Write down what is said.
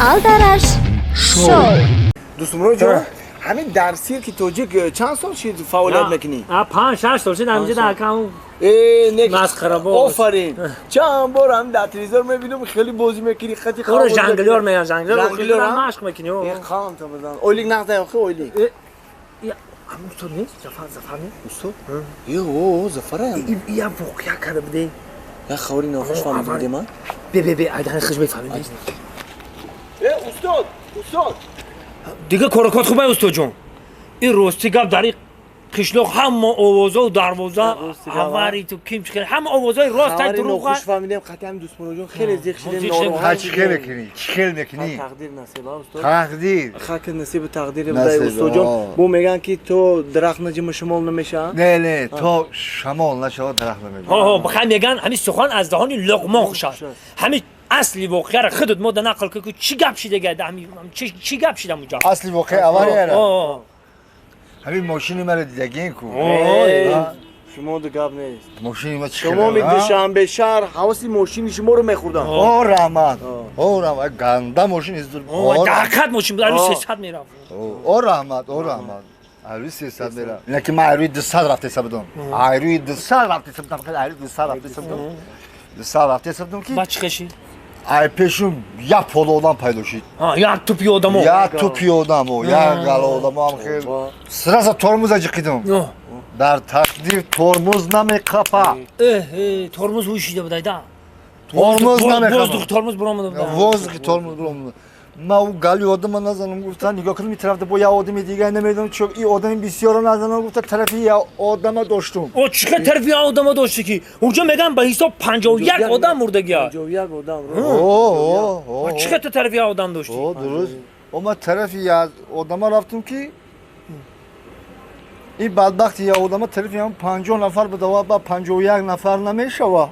Алдараш шоу. Дӯстмуроҷон, ҳамин дар сирки тоҷик чанд сол шид фаъолият мекунӣ? 5-6 сол шид ҳаминҷа дар кам. Э, не. Масхарабоз. Офарин, чанд бор ҳам дар телевизор мебинам, хеле бозӣ мекунӣ, хати. Ора жонглёр меян, жонглёр. Жонглёр, а? Машқ мекунӣ. Э, қам та бизан, ойлик нақд охи, ойлик. Ҳам устод нест, Зафар, Зафар нест? Устод, е, о, Зафараям. Я воқеа карда буде. Я хабари нохуш фаҳмида будем, а? Бе, бе, бе, айдан хиш мефаҳмидӣ. Э, устод, устод. Дига корокот хубай, устодҷон, ин рости гап, дар ин қишлоқ ҳама овозо дарвоза Рости гап, а? Авари ту ким чӣ, ҳама овозои рост ай Хабари дурӯға. нохуш фаҳмидем, қатъи ҳам дӯстмуроҷон хеле зиқ шидем. Зиқ шидем. Нороҳат Ха, чӣ хел шидем. мекунӣ, чӣ хел мекунӣ? Тақдир насиба, устод. Тақдир. Хаки насибу тақдири Насиб, будай, устодҷон. о. Бо мегӯянд, ки то дарахт наҷима, шамол намешавад. Не, то шамол нашавад, дарахт намеҷунбад. Ҳо, бихай, меган, ҳамин сухан аз даҳони Луқмон хуш аст. Ҳамин асли воқеаро худат мо да нақл кун, ки чӣ гап шида, чӣ гап шида муҷа. Асли воқеа аварияра. О. Ҳамин мошини маро дидагин ку. Эй, шумо ду гап нест. Мошини ма чӣ? Шумо Душанбе шаҳр ҳаваси мошини шуморо мехӯрдам. О, раҳмат, о, раҳмат, ганда мошин изdur. Даҳкат мошин буд, ари 300 мерафт. О, раҳмат, о, раҳмат, айрӯи 300 мера, ина ки ман айрӯи 200 рафтеса будам, айрӯи 200 рафтеса будам, хеле айрӯи 200 рафтеса будам, 200 рафтеса будам, ки Ба чӣ хеши? Ай пешум як поло одам пайдо шид. Як тупи одамо. Як тупи одамо, як гала одамо, ҳам хел сразу тормоза ҷиқидам. Дар тақдир тормоз намеқапа. Тормоз ҳуй шида буд, айда. Тормоз намеқапа. Воздух тормоз буромада буд. Воздухи тормоз буромада. Ма у гали одама назанам гуфта, нигоҳ кардам, ин тарафда бо як одами дига, намедонам чо, и одами бисёро назанам гуфта, тарафи як одама доштум. О, чӣ қадр тарафи як одама дошти, ки унҷо меган, ба ҳисоб 51 одам мурдагия. 51 одам. О. Чӣ қадр тарафи як одам дошти? О, дуруст, о, ма тарафи як одама рафтум, ки ин бадбахти як одама тарафи ҳам 50 нафар будава, ба 51 нафар намешава.